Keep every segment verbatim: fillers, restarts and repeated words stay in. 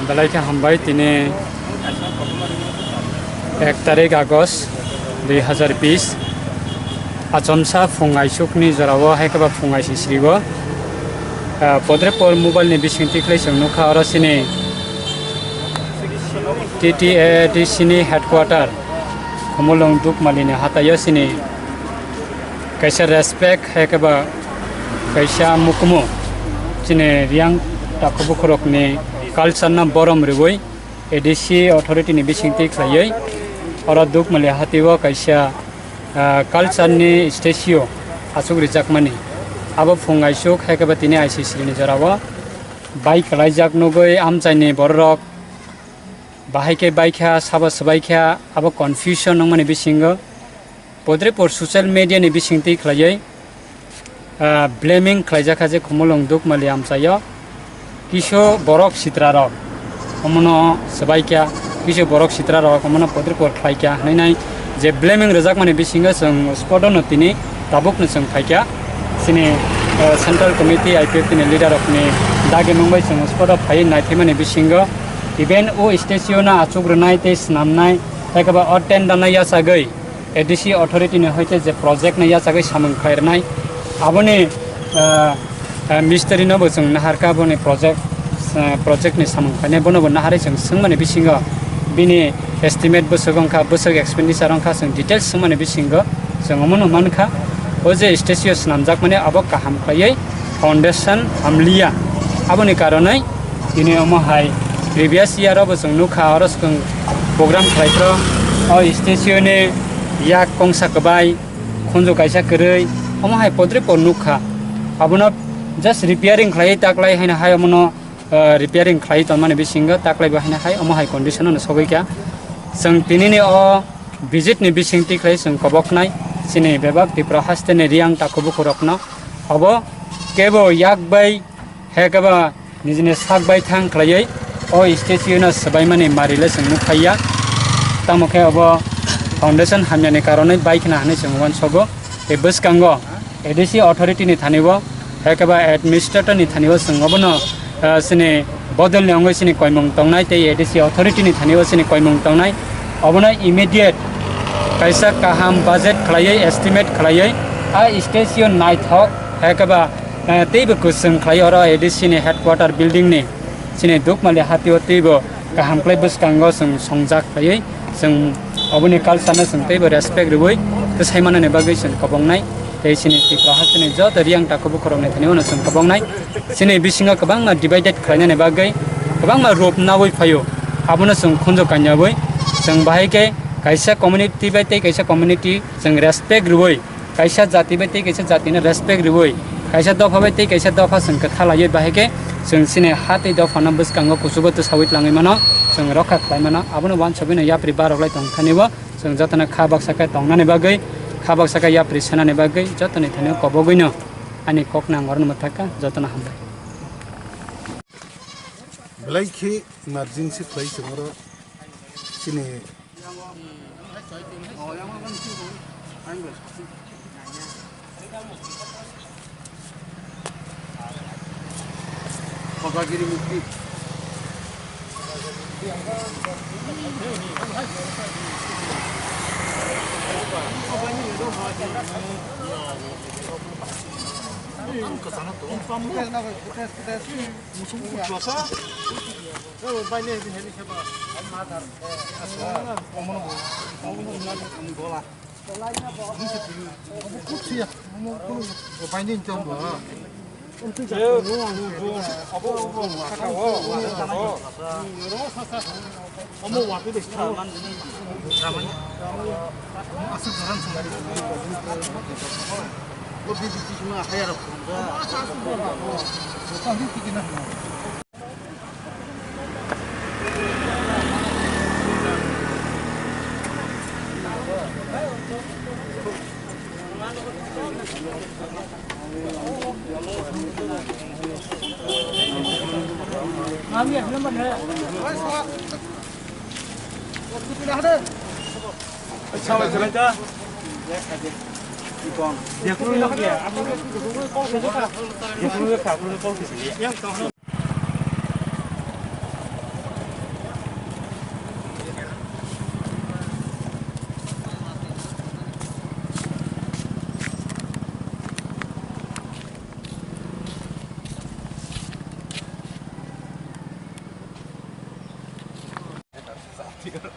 Belai khe hambai, tini ek tarik August dui hazar bish. Achomsa phung aisukni jorao hai khe ba phung aisisrigo, ah, Podrepur mobile ni bisingtwi khlai chwng nukha, oro chini T T A A D C ni headquarter Khumulwng Dukmali ni hataio chini kaisa respect hai khe ba kaisa mukumu chini Reang takhuk bukhurokni culture no borom rwui A D C authority ni bisingtwi khlaiwi oro Dukmali hatio kaisa, ah, culture ni statue achuk rijakmani. Abo phung aisuk hai khe ba tini I C C ni jorao bai kwlaijak nugui amchaini bororok bahai khe baikha, sabo swbaikha, abo confusion wngmani bisingo Podrepur social media ni bisingtwi khlaiwi, ah, blaming khlaijakha je Khumulwng Dukmali amchaio kisu borok sitrarok omono swbaikha, kisu borok sitrarok omono Podrepur khlaikha hwnwi nai je blaming rwjakmani bisingo chwng spot-o no tini tabukno chwng phaikha. Chini, ah, Central Committee I P F T ni leader rokni dagi mungbai chwng spot-o phaiwi naithimani bisingo even o statue no achuk rwnai tei swnamnai, hai khe ba o tender no yachagwi A D C authority ni hoite je project no yachagwi samung khlai rwnai, aboni, ah, ah, mistri no bo chwng naharkha, boni project, ah, project ni samung khlainai bono bo naharwi chwng swngmani bisingo bini estimate bwswk wngkha, bwswk expenditure wngkha, chwng details swngmani bisingo chwng omono mankha. O je statue swnamjakmani abo kaham khlaiwi foundation hamliya, aboni karonwi tini omo hai previous year o bo chwng nukha, oro chwng program khlai phro o statue ni yak kongsa kwbai, khunju kaisa kwrwi, omo hai Podrepur nukha. Abono just repairing khlaiwi taklai haino hai omono, ah, repairing khlaiwi tonmani bisingo taklai bo haino hai omo hai condition no sogwi kha. Chwng tini ni o visit ni bisingtwi khlai chwng koboknai chini bebak Tripura haste ni Reang takhuk bukhurokno obo kebo yak bai hai khe ba nijini sak bai thang khlaiwi o statue no swbaimani mari le chwng nukphaiya. Tamo khe obo foundation hamyani karonwi bai khna hwnwi chwng uansogo. Tei bwskango A D C authority ni thani o, hai khe ba administrator ni thani o chwng obono, ah, chini bodol ni wngwi chini koimung tongnai tei A D C authority ni thani o chini koimung tongnai. Obono immediate kaisa kaham budget khlaiwi, estimate khlaiwi a statue naithok hai khe ba, eh, teibo kwchwng khlai oro A D C ni headquarter building ni chini Dukmali hatio teibo kaham khlai bwskango chwng songjak khlaiwi chwng oboni culture no chwng teibo respect rwui bwsai manani bagwi chwng kobongnai tei chini Tripura hasteni joto Reang takhuk bukhurokni thani uano chwng kobongnai. Chini bisingo kwbangma divided khlainani bagwi kwbangma rup naui phaio, abono chwng khunju kanyaui chwng bahai khe kaisa community bai tei kaisa community chwng respect rwui kaisa jati bai tei kaisa jatino respect rwui, kaisa dopha bai tei kaisa dopha chwng kwtha laiwi, bahai khe chwng chini ha tei dophano bwskango kuchugo twsaui tlangwi mano, chwng rokha khlai mano. Abono uansugwino yapri barok lai tong thani bo chwng jotono kha baksa khe tongnani bagwi, kha baksa khe yapri senani bagwi jotoni thani kobogwino ani kok nang orono mwthakha. Jotono hambai. Belai khe emergency khlai chwng oro chini Kotagiri mukti. Ang kasana to. Musumu kuchwasa. Bai ne heli seba. Aswa. Omono bo. Omono bo. Gola. Omo kutsi ya. Omo kunu. Bai ne jom bo. Omo wa tu de. Aswk joran song. Bo B B C sima hayar. Kagos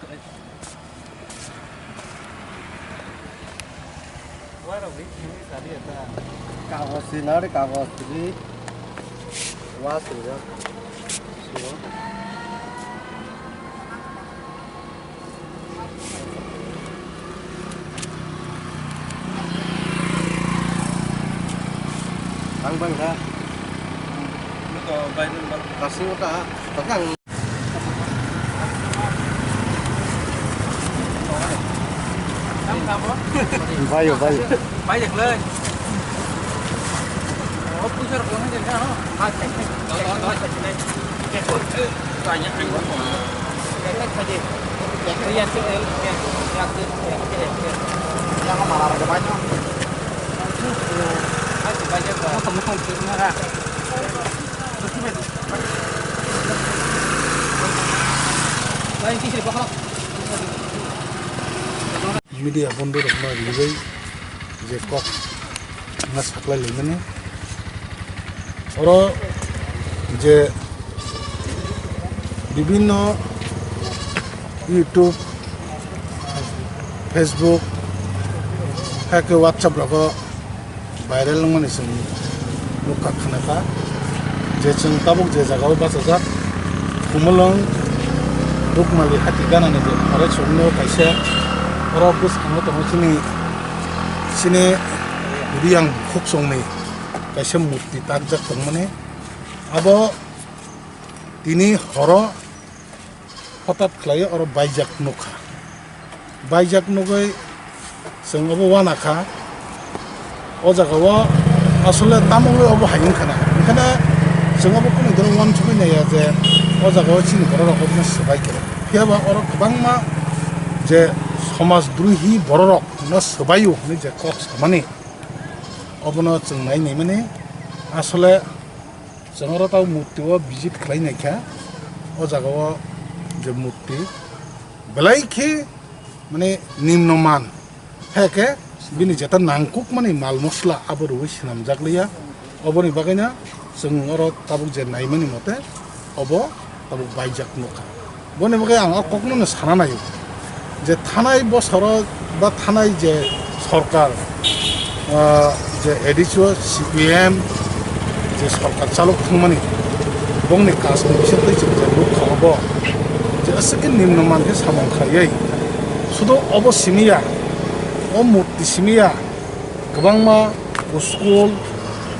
si nari kagos si was ya. Ang bang da. Kasi uta, kasi ang Bayo, bayo. Media bondhu rokno ribai je kok na saklai laimani. Oro je bibinno YouTube, Facebook, haikhe WhatsApp rogo viral wngmani chwng nukha khna kha je chwng tabuk je jagao bachajak Khumulwng Rukmali hati ganani je Arai Chwngno kaisa oro bwskango tongo chini, chini Riyang Khukchwngni kaisa murti takjak tongmani. Abo tini horo hothat khlaiwi oro baijak nukha. Baijak nugwi chwng obo uanakha. O jagao asole tamo wngwi obo hai wngkhana. Hwnkhe chwng obo kunu doro uansugwi naiya je o jagao chini borok rok obono swbai khe. Phiya ba oro kwbangma je somaj drohi borok rokno swbaio hwnwi je kok samani obono chwng nai naimani. Asole chwng oro tei murti o visit khlai naikha, o jagao je murti belai khe mane nimno man, hai khe bini jeta nangkukmani mal mosla abo rwui swnamjak liya. Oboni bagwino chwng oro tabuk je naimani mote obo tabuk baijak nukha. Boni bagwi ang o kokno no sana naio je thanai bosoro ba thanai je sorkar, ah, je A D C o C P M je sorkar chalok thangmani bongni kasni bisingtwi chwng je nukha obo je aswk khe nimno man khe samung khlaiwi sudo obo simiya, o murti simiya, kwbangma school,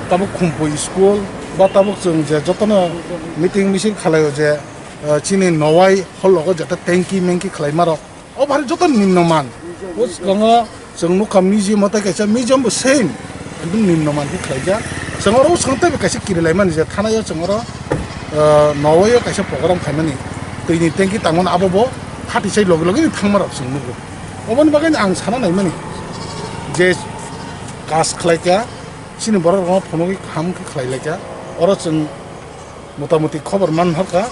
tabuk Khumpui school ba tabuk chwng je jotono meeting misil khlaio je, ah, chini Nowai hologo jata tanki mengki khlaimarok. O bari joto nimno man. O swkango chwng nukha museum o tei kaisa museum bo same. Ekdom nimno man khe khlaijak. Chwng oro swkang teibo kaisa kirilaimani je thanai o chwng oro, ah, Nowai o kaisa program khaimani. Twini tanki tangmani abo bo hati sai logi logi thangmarok chwng nugo. Oboni bagwi ang sana naimani je kas khlaikha, chini borok rokno phunugwi kaham khe khlailaikha. Oro chwng motamuti khobor man hor kha,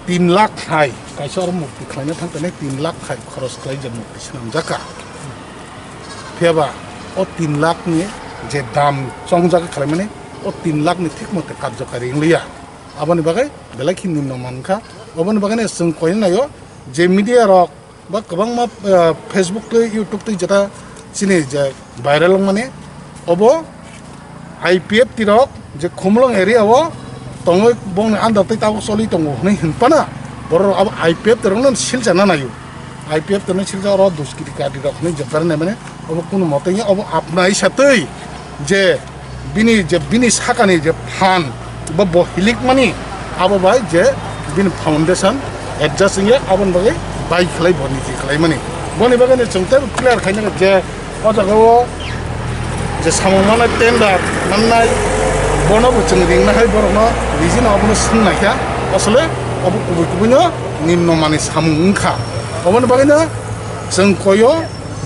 tin lakh hai kaisa oro murti khlaina thang thani tin lakh hai khoros khlaijak murti swnamjak kha. Phiya ba o tin lakh ni je dam chongjak khlaimani, o tin lakh ni thik mote karjokari wng liya. Aboni bagwi belai khe nimno man kha. Oboni bagwi no chwng koi naio je media rok ba kwbangma, ah, Facebook tei YouTube tei jeta chini je viral wngmani obo I P F T rok je Khumulwng area o tongwi bongni under tei tabuk choli tongo hwnwi hinphano borok rok abo I P F T rokno silchana naio. I P F T rokno silcha oro duskiti kadi rok hwnwi je viral naimani obo kunu mote wngya obo apnai satwi je bini je bini sakani je phan ba bo hilikmani abo bai je bini foundation adjust wngya aboni bagwi bai khlai bo niji khlaimani. Boni bagwi no chwng tei clear khaina je o jaga o je samung manai tender mannai bono bo chwng ringna hai borokno niji no abono swng naikha asole obo kubui kubui no nimno mani samung wngkha. Oboni bagwi no chwng koyo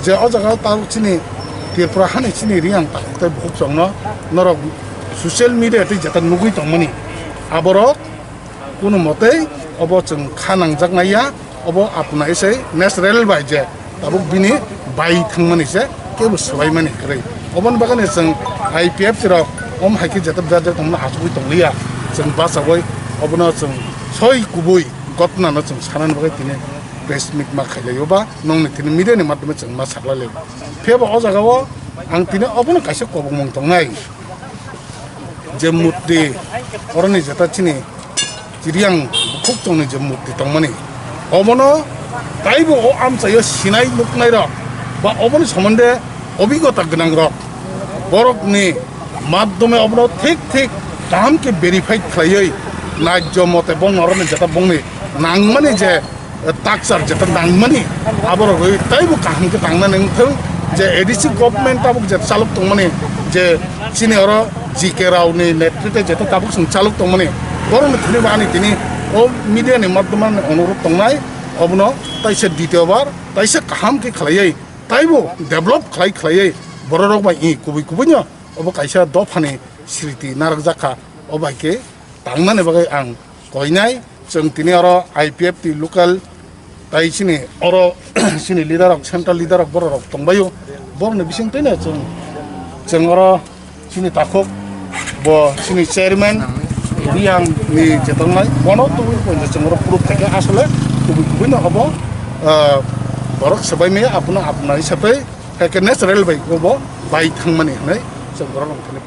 je o jaga o tabuk chini Tripura hani chini Riyang takhuk tei bukhuk chwngno norok social media tei jeta nugwi tongmani aborok kunu motei obo chwng kha nangjak naiya obo apna isai natural bai je tabuk bini bai thangmani se kebo swbaimani kwrwi oboni bagwi chwng I P F T rok om hai khe jeta berjak tongmani achugwi tongliya chwng bachagwi obono chwng soi kubui gotna no chwng sanani bagwi tini press meet ma khailai o ba nongni tini media ni madhyome chwng ma saklai lai. Phiya ba o jaga o ang tini obono kaisa kobongmung tongnai je murti oroni jeta chini Chiriyang bukhuk chongni je murti tongmani obono taibo o amchaio sinai nuknai rok ba oboni somonde obigota gwnang rok borokni madhyome obono thik thik kaham khe verified khlaiwi najjo mote bo norokni jeta bongni nangmani je takchar jeta nangmani aborok rwi taibo kaham khe tangnani wngthung je A D C government tabuk je chalok tongmani je chini oro G K Rao ni netrite jeta tabuk chwng chalok tongmani borokni thani bo ani tini o media ni madhyome ni onurodh tongnai obono taisa ditiyo bar taisa kaham khe khlaiwi taibo develop khlai khlaiwi bororok bai i kubui kubuino obo kaisa dophani sriti narwkjak kha o bai khe tangnani bagwi ang koinai chwng tini oro I P F T local tai chini oro chini leader rok central leader rok borok rok tongbaio borokni bising twi no chwng chwng oro chini takhuk bo chini chairman Riyang ni je tongnai bono tubui pointa chwng oro proof khaikhe asole kubui kubui no obo ah, borok swbai maya aphano apna hisabai khaikhe natural bai obo bai thangmani hinwi chwng borok rok thani